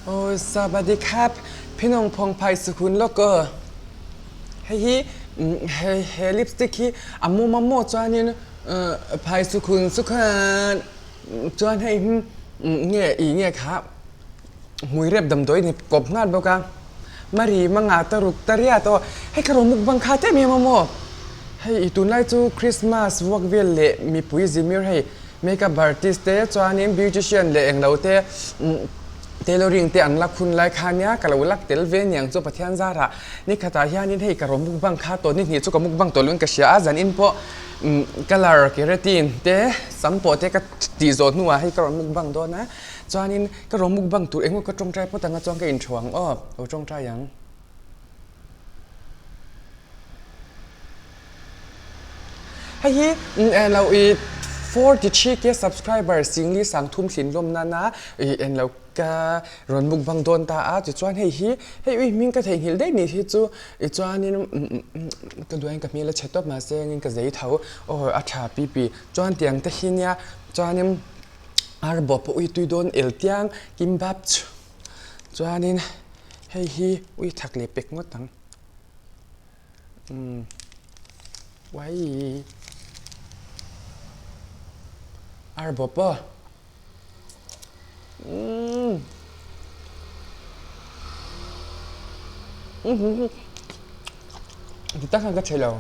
Aw Sabadikhap phinawng phawng phai sukhun lawk aw. Hei hi he he lipstick hi a mum a maw chuanin phai sukhun sukhan chuan hei hi nge ih nge kha hmui rep damdawi ni kawp nghal bawk a Mari manga ta ruk ta riat aw hei ka rawn mukbang kha te em em a maw hei ih tunlai chu Christmas vuak vel leh mipui zimir hei Makeup artist te chuanin beautician leh englo te tailoring te an lak hun lai kha nia ka lo lak tel ve niang chu Pathian zarah ni khatah hianin hei ka rawn mukbang kha tawh ni hnih chu ka mukbang tawh luin ka hria a zanin pawh colour keratin te sam pawh te ka tih zawh hnuah hei ka rawn mukbang dawn a chuanin ka rawn mukbang tur engemaw ka tawngtai phawt anga chuan ka inthu ang aw lo tawngtai ang. Hei hi lo i 43k subscriber singli sangthum hlinlawm nana i en lo ka rawn mukbang dawn ta a tichuan hei hi hei ui hming ka theihnghilh daih ni hi chu i chuanin ka duain ka hmel a chhe tawp mahse engin ka zei tho aw a tha pi pi chuan tiang te hi nia chuanin arbawp pawh ui tui dawn el tiang kimbap chu chuanin hei hi ui thak leh pek ngawt ang. Umm uaii ar bawp aw umm ti tak khan ka thei lo.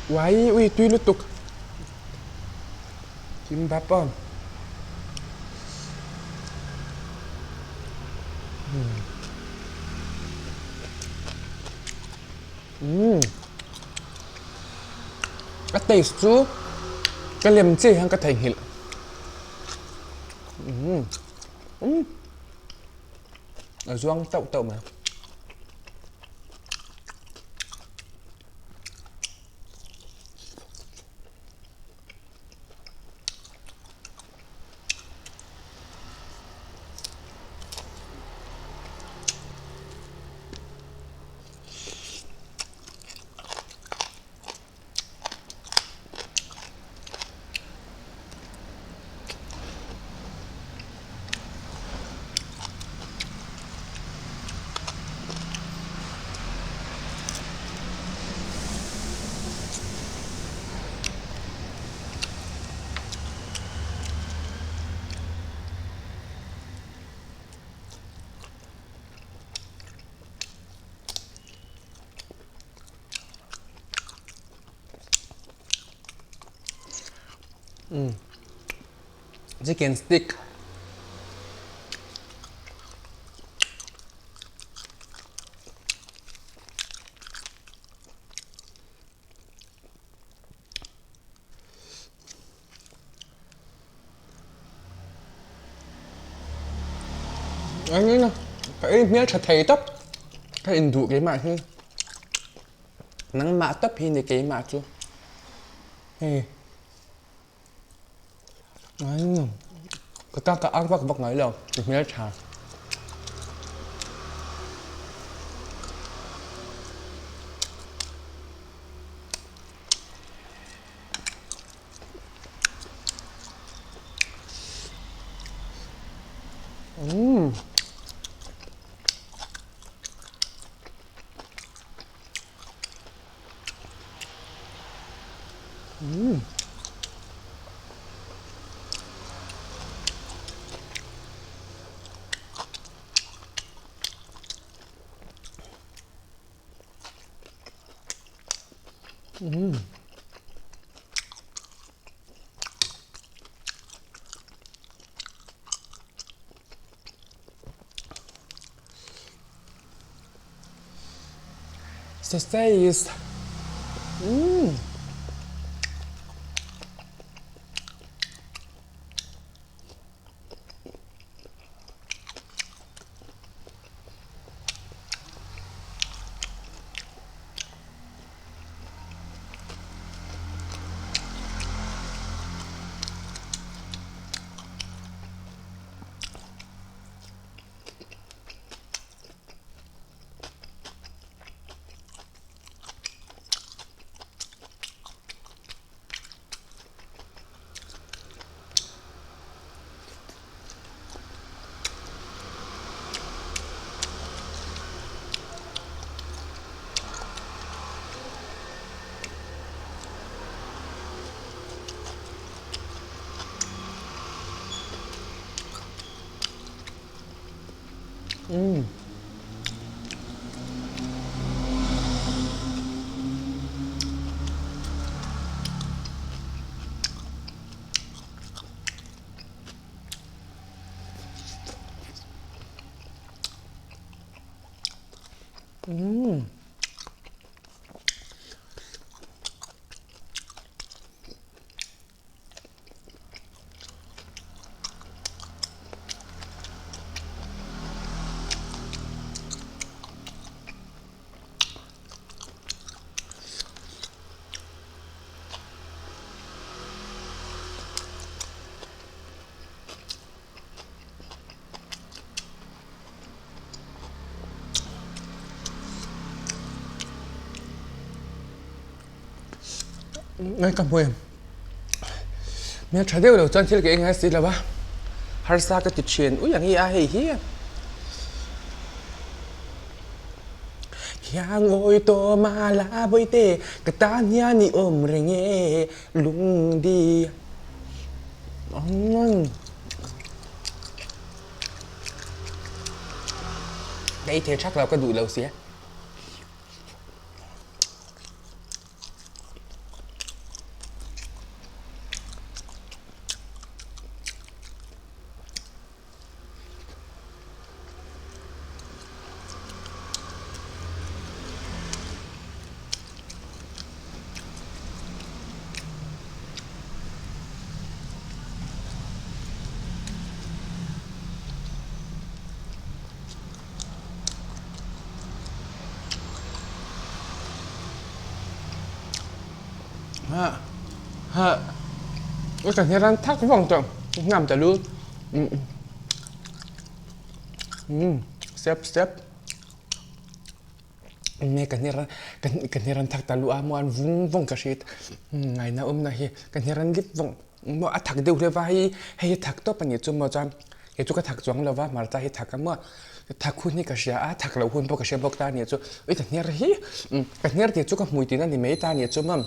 Uai ui tui lutuk kimbap aw. Umm a taste chu ka lem chiah hian ka theihnghilh umm umm a zuang tauh tauh mai. Chicken stick. Ka ei hmel tha thei tawp ka induh keimah hi nangmah tawp hi ni keimah chu hei ka ta ka ang vak vak ngai lo ka hmel tha. Umm. Umm. Umm. Sausage. Umm. Umm. Umm. Ngai ka hmui hmel tha deuh lo chuan thil ka engai si lo a harsa ka ti thin ui ang i a hei hi Hiangawi tawh mala bawihte ka tan hian i awm reng e lungdi Ka ei thei thak lo ka duh lo sia. Ha ha ka hnial an thak vawng tawh hnam ta lu um step step nge ka hnial ka hnial an thak ta lu a maw an vung vawng ka hriat ngaina awm na hi ka hnial an lip vawng maw a thak deuh hle va hei hei hi thak tawp a nih chu maw chuan kei chu ka thak chuang lo va hmarcha hi thak a maw thak hun hi ka hria a thak loh hun pawh ka hria bawk ta a nih chu ui ka hnial hi ka hnial tih chu ka hmui tihna a ni mai ta a nih chu maw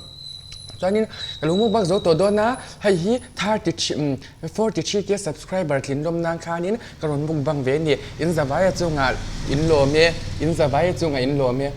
chuanin ka lo mukbang zo tawh dawn a hei hi 30 43 k subscriber tlin lawm nan khanin ka rawn mukbang ve a ni in zavaia chungah in lawm e in zavaia chungah in lawm e.